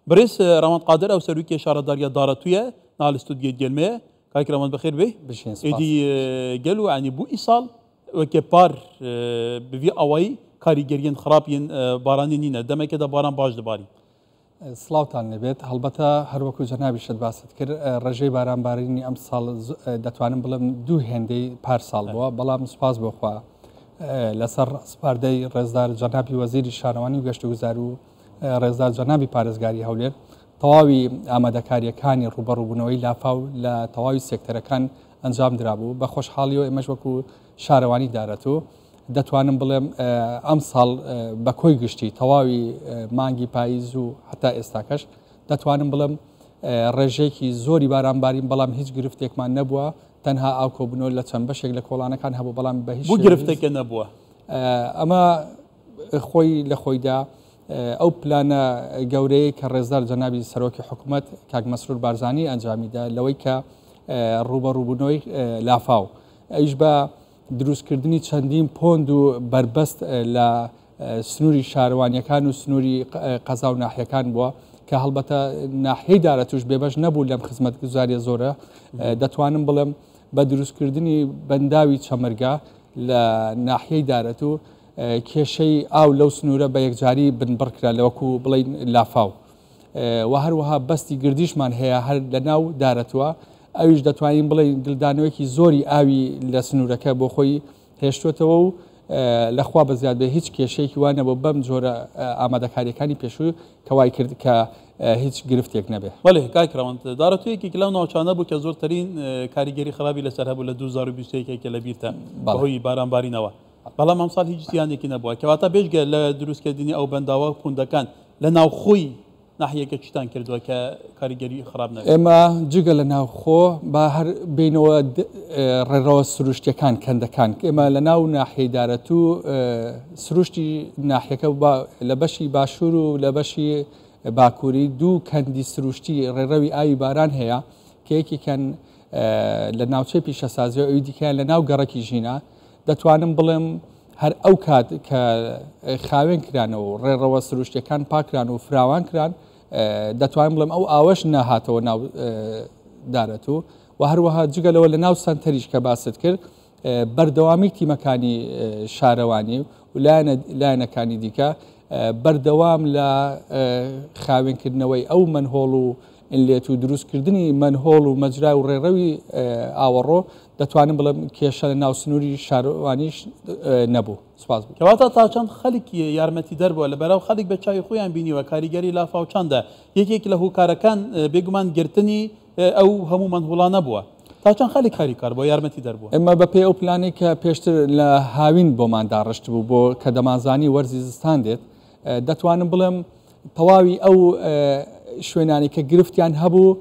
بەڕێز ڕەوەند قادر ئەو سەرۆکی شارەداریە دارەتوویە نا لە ستودیۆی گەلمەیە. کاک ڕەوەند بەخێر بێی. بژین سپاس. ئێدی گەل و یعنی بۆ ئیساڵ وەکێ پار بڤی ئاوایی کاریگەریەن خراپ yên بارانê نینە دەمێکێدا باران باش دباری. سڵاوتان لێبێت. هەڵبەتە هەروەکو جەنابیشت باست کرد ڕێژەی بارانبارینی ئەمساڵ دەتوانم بڵێم دوو هێندەی پار ساڵ بووە، بەڵام سوپاس بۆ خوا لەسەر سپاردەی ڕێزدار جەنابی وەزیری شارەوانی و گەشتوگوزار و ڕێزدار جەنابی پارێزگاری هەولێر تەواوی ئامادەکارییەکانی ڕووبەڕووبوونەوەی لافاو لە تەواوی سێکتەرەکان ئەنجام درابوو. بە خۆشحاڵیەوە ئێمەش وەکو شارەوانی دارەتوو دەتوانم بڵێم ئەمساڵ بە کۆی گشتی تەواوی مانگی پاییز و هەتا ئێستاکەش دەتوانم بڵێم ڕێژەیەکی زۆری بارانبارین، بەڵام هیچ گرفتێکمان نەبووە. تەنها ئاو کۆبوونەوە لە چەند بەشێک لە کۆڵانەکان هەبوو، بەڵام بە هیچ بۆ گرفتێکە نەبووە؟ ئەمە خۆی لە خۆیدا ئەو پلانە گەورەیە کە ڕێزدار جەنابی سەرۆکی حکوومەت کاک مەسرور بارزانی ئەنجامیدا لەوەی کە ڕووبەڕووبوونەوەی لافاو ئەویش بە دروستکردنی چەندین پۆند و بەربەست لە سنووری شارەوانیەکان و سنووری قەزا و ناحیەکان بووە کە هەڵبەتە ناحیەی دارەتوش بێبەش نەبوو لەم خزمەتگوزاریە زۆرە. دەتوانم بڵێم بە دروستکردنی بەنداوی چەمرگە لە ناحیەی دارەتوو کێشەی ئاو لەو سنوورە بە یەکجاری بنبڕ کرا لە وەکو بڵێین لافاو و هەروەها بەستی گردیشمان هەیە هەر لە ناو دارەتووە ئەویش دەتوانین بڵێین گلدانەوەیەکی زۆری ئاوی لە سنوورەکە بۆ خۆی هێشتووەتەوە و لە خوا بەزیاد بێ هیچ کێشەیەکی وا نەبوو بەم جۆرە ئامادەکاریەکانی پێشوو کە وای کرد کە هیچ گرفتێک نەبێ. بەڵێ کاک ڕەوەند، دارەتوو یەکێک لەو ناوچانە بوو کە زۆرترین کاریگەری خراپی لەسەر هەبوو لە 2021 کە لەبیرتە بەهۆی بارانبارینەوە، بەڵام ئەمساڵ هیچ زیانێکی نەبووە، کەواتە بێجگە لە دروستکردنی ئەو بەنداوە و پوندەکان لە ناوخۆی ناحیەکە چیتان کردووە کە کاریگەری خراپ نەبێت؟ ئێمە جگە لە ناوخۆ با هەر بێینەوە ڕێڕەوە سروشتیەکان، کەندەکان، ئێمە لە ناو ناحیەی دارەتوو سروشتی ناحیەکە لە بەشی باشوور و لە بەشی باکووری دوو کەندی سروشتی ڕێڕەوی ئاوی باران هەیە کە یەکێکیان لە ناوچەی پیشەسازی و ئەوی دیکەیان لە ناو گەڕەکی ژینە. دەتوانم بڵێم هەر ئەو کات کە خاوێن کرانەوە و ڕێڕەوە سروشتیەکان پاکران و فراوان کران، دەتوانم بڵێم ئەو ئاوەش نەهاتەوە ناو دارەتوو و هەروەها جگە لەوە لە ناو سەنتەریش کە باست کرد بەردەوامی تیمەکانی شارەوانی و لایەنەکانی دیکە بەردەوام لە خاوێنکردنەوەی ئەو مەنهۆڵ و ئینلێت و دروستکردنی مەنهۆڵ و مەجرا و ڕێڕەوی ئاوەڕۆ دەتوانم بڵێم کێشە لە ناو سنووری شارەوانیش نەبوو. سوپاس بۆ. کەواتە تا چەند خەلک یارمەتیدەر بووە لەبەرئەو خەلک بە چاوی خۆیان بینیوە کاریگەری لافاو چەندە یەکێک لە هۆکارەکان بێگومان گرتنی ئەو هەموو مەنهوڵانە بووە تا چەند خەلک هاریکار بووە یارمەتیدەر بووە؟ ئێمە بە پێی ئەو پلانەی کە پێشتر لە هاوین بۆمان داڕشتبوو بۆ کە دەمانزانی وەرزی زستان دێت دەتوانم بڵێم تەواوی ئەو شوێنانەی کە گرفتیان هەبوو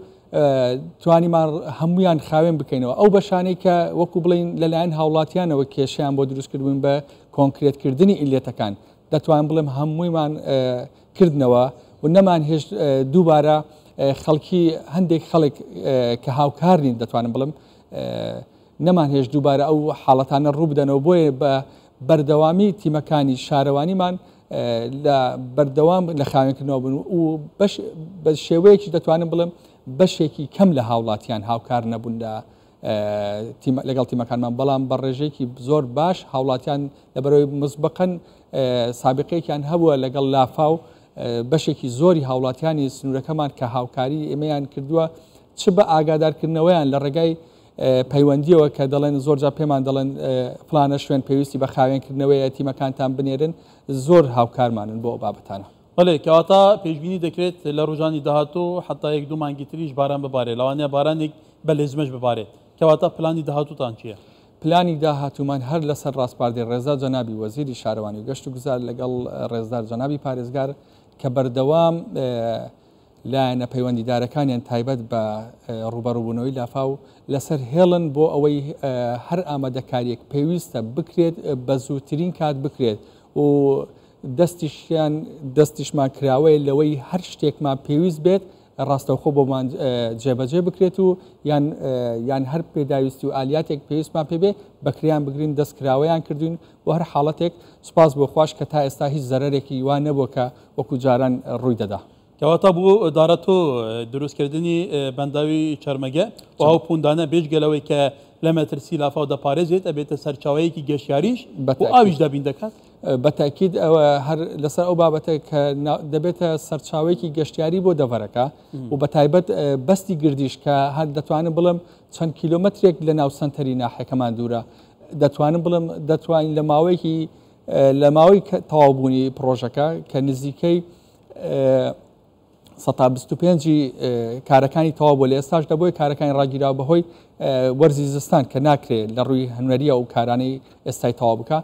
توانیمان هەمویان خاوێن بکەینەوە. ئەو بەشانەی کە وەکو بڵین لەلایەن هاوڵاتیانەوە کێشیان بۆ دروستکردبوون بە کۆنکرێتکردنی ئیلێتەکان دەتوان بڵێم هەموویمان کردنەوە و نەمان هێشت دووبارە خەڵکی هەندێک خەڵک کە هاوکار نین دەتوانم بڵێم نەمان هێشت دووبارە ئەو حاڵەتانە ڕووبدەنەوە. بۆیە بە بەردەوامی تیمەکانی شارەوانیمان لە بەردەوام لە خاوێنکردنەوە بوون و بەش بە شێوەیەکی دەتوانم بڵێم بەشێکی کەم لە هاوڵاتیان هاوکار نەبوون لە لەگەڵ تیمەکانمان، بەڵام بە ڕێژەیەکی زۆر باش هاوڵاتیان لەبەرەوەی مسبقەن سابقەیەکیان هەبووە لەگەڵ لافاو بەشێکی زۆری هاوڵاتیانی سنوورەکەمان کە هاوکاری ئێمەیان کردووە چ بە ئاگادارکردنەوەیان لە ڕێگای پەیوەندیەوە کە دەڵێن زۆر جار پێمان دەڵێن فلانە شوێن پێویستی بە خاوێنکردنەوەیە تیمەکانتان بنێرن، زۆر هاوکارمانن بۆ ئەو بابەتانە. بەڵێ کەواتە پێشبینی دەکرێت لە ڕۆژانی داهاتوو حەتا یەک دوو مانگی تریش باران ببارێت، لەوانەیە بارانێک بە لێزمەش ببارێت، کەواتە پلانی داهاتووتان چییە؟ پلانی داهاتوومان هەر لەسەر ڕاسپاردەی ڕێزدار جەنابی وەزیری شارەوانی و گەشت و گوزار لەگەڵ ڕێزدار جەنابی پارێزگار کە بەردەوام لایەنە پەیوەندیدارەکانیان تایبەت بە ڕووبەڕووبوونەوەی لافاو لەسەر هێڵن بۆ ئەوەی هەر ئامادەکارییەک پێویستە بکرێت بە زووترین کات بکرێت و دەستیشیان دەستیشمان کراوەیە لەوەی هەر شتێکمان پێویست بێت ڕاستەوخۆ بۆمان جێبەجێ بکرێت و یان یان هەر پێداویستی و ئالیاتێک پێویستمان پێ بێ بەکریان بگرین دەست کراوەیان کردوین بۆ هەر حاڵەتێک سوپاس بۆ خواش کە تا ئێستا هیچ زەرەرێکی وا نەبووە کە وەکو جاران ڕووی دەدا. کەواتە بۆ دارەتۆ دروستکردنی بەنداوی چەرمەگە و ئەو پوندانە بێجگە لەوەی کە لە مەترسی لافاو دەپارێزێت ئەبێتە سەرچاوەیەکی گەشتیاریش و ئاویش دابین دەکات؟ بە تاکید ئەوە هەر لەسەر ئەو بابەتە کە دەبێتە سەرچاوەیەکی گەشتیاری بۆ دەڤەرەکە و بە تایبەت بەستی گردیش کە هەر دەتوانم بڵێم چەند کیلۆمەترێک لە ناو سەنتەری ناحیەکەمان دوورە دەتوانم بڵێم دەتوانین لە ماوەیەکی لە ماوەی تەواوبوونی پڕۆژەکە کە نزیکەی 25 کارەکانی تەواو بۆ لە ئێستاش دەبۆی کارەکانی ڕاگیراوە بەهۆی وەرزی زستان کە ناکرێت لە ڕووی هەنوەریە و کارانەی ئێستای تەواو بکە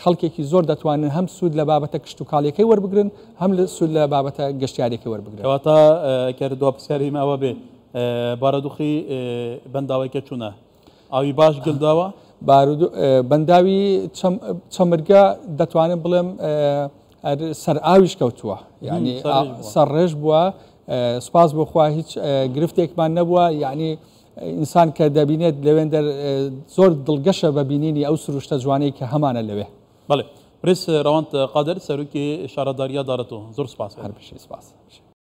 خەڵکێکی زۆر دەتوانن هەم سوود لە بابەتە کشتتوکاڵیەکەی وەربگرن هەم لە سوود لە بابەتە گەشتیارەکەی وەربگرن. کەواتە گەر دوا پرسیاری ئەوە بێ بارودۆخی بەنداوەکە چونە؟ ئاوی باش گلداوە؟ بەنداوی چەمرگە دەتوانم بڵێم سەر ئاویش کەوتووە یعنی سەر ڕێژ بووە سوپاس بۆ خوا هیچ گرفتێکمان نەبووە یعنی ئینسان کە دەبینێت لەوێندەر زۆر دڵگەشە بە بینینی ئەو سروشتە جوانەی کە هەمانە لەوێ. بەڵێ برێز ڕەوەند قادر سەرۆکی شارەدارییا دارەتۆ زۆر سوپاس. هەر بژی سوپاس.